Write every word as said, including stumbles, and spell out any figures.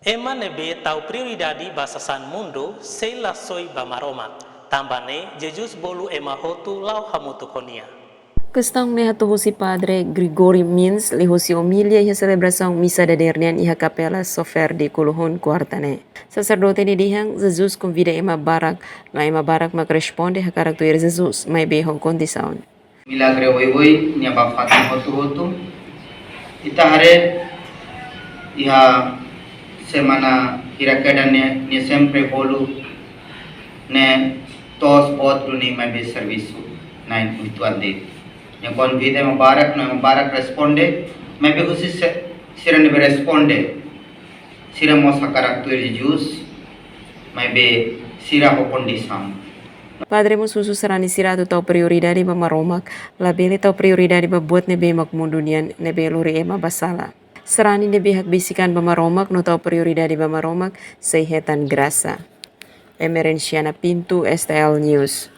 Ema ne'ebé tau prioridade ba sasán mundu sei la soi ba Maromak. Tanba ne'e, Jesus bolu ema hotu la'o hamutuk ho Nia. Kestaun ne'e hato'o husi Padre Gregory Mintz liuhusi omilia iha selebrasaun misa dadeer nian iha Kapela Sofer de Kuluhun, kuarta ne'e. Saserdote ne'e dehan, Jesus konvida ema barak, no ema barak mak responde hakarak tuir Jesus, maibé ho kondisaun. Milagre oioin nian ba fatin hotu-hotu. Ita haree iha semana hira kedan ne'e, nia sempre bolu ne'e to'os boot duni maibé servisu na'in-uitoan de'it. Nia konvida ema barak, no ema barak responde, maibé husi se-, sira ne'ebé responde, sira mós hakarak tuir Jesus, maibé sira ho kondisaun. Padre mós husu sarani sira atu tau prioridade ba Maromak, labele tau prioridade ba buat ne'ebé mak mundu nian ne'ebé lori ema ba sala. Sarani ne'ebé hakbesik an ba Maromak no tau prioridade ba Maromak sei hetan grasa. Emerenciana Pinto, S T L News.